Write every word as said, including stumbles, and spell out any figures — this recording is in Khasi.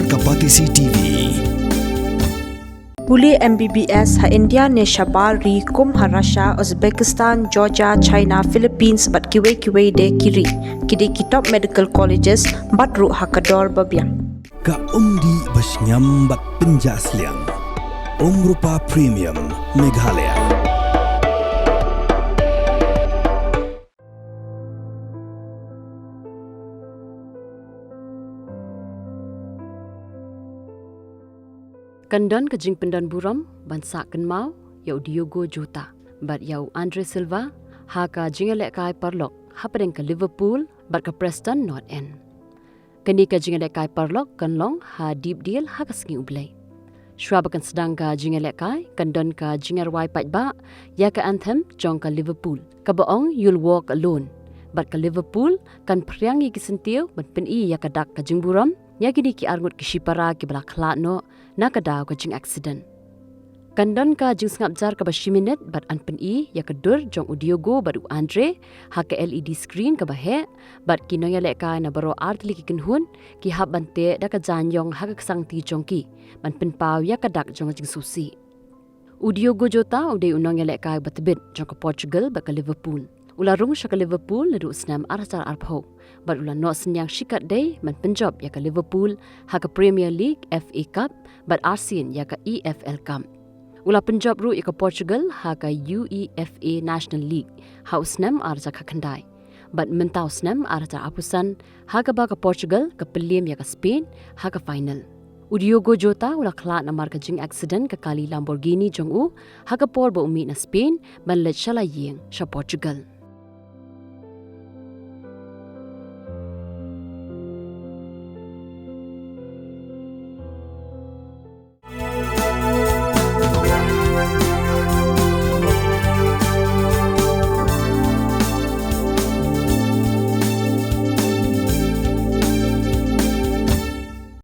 Ka Batesi T V. Pule M B B S ha India ne shabar ri kum ha Russia, Uzbekistan, Georgia, China, Philippines bad kiwei kiwei de ki ri. Ki dei ki top medical colleges bad ruh ha ka dor ba biang. Ka umdih ba shngiam bad pynjah sliang. Umrupa Premium Meghalaya. Kan don ka jingpyndon burom ban sah kynmaw ïa u Diogo Jota bad ïa u Andre Silva ha ka jingïalehkai paralok hapdeng ka Liverpool bad ka Preston North End. Kane ka jingïalehkai paralok kan long ha Deepdale ha ka sngi U Blei. Shuwa ba kan sdang ka jingïalehkai, kan don ka jingïarwai paidbah ïa ka anthem jong ka Liverpool, kaba ong You'll Walk Alone. Bad ka Liverpool kan phriang ïa ki syntiew ban pyni ïa ka dak ka jingburom ïa kine ki arngut ki shipara kiba la khlad noh na ka daw ka jingaccident. Kan don ka jingsngap jar kaba shi minit bad yn pyni ïa ka dur jong u Diogo bad u Andre ha ka L E D screen kaba heh, bad ki nongïalehkai na baroh artylli ki kynhun ki hap ban teh da ka jaiñïong ha ka ksangti jong ki ban pynpaw ïa ka dak jong ka jingsngewsih. U Diogo Jota u dei u nongïalehkai ba tbit jong ka Portugal bad ka Liverpool. U la rung sha ka Liverpool naduh u snem ar hajar arphew bad u la noh synñiang shikatdei ban pynjop ïa ka Liverpool ha ka Premier League, F A Cup bad arsien ïa ka E F L Cup. U la pynjop ruh ïa ka Portugal ha ka U E F A National League ha u snem ar hajar khyndai. Bad mynta u snem ar hajar arphew san, ha kaba ka Portugal ka pynliem ïa ka Spain ha ka final. U Diogo Jota u la khlad namar ka jingaccident ka kali Lamborghini jong u ha ka por ba u mih na Spain ban leit sha la ïing sha Portugal.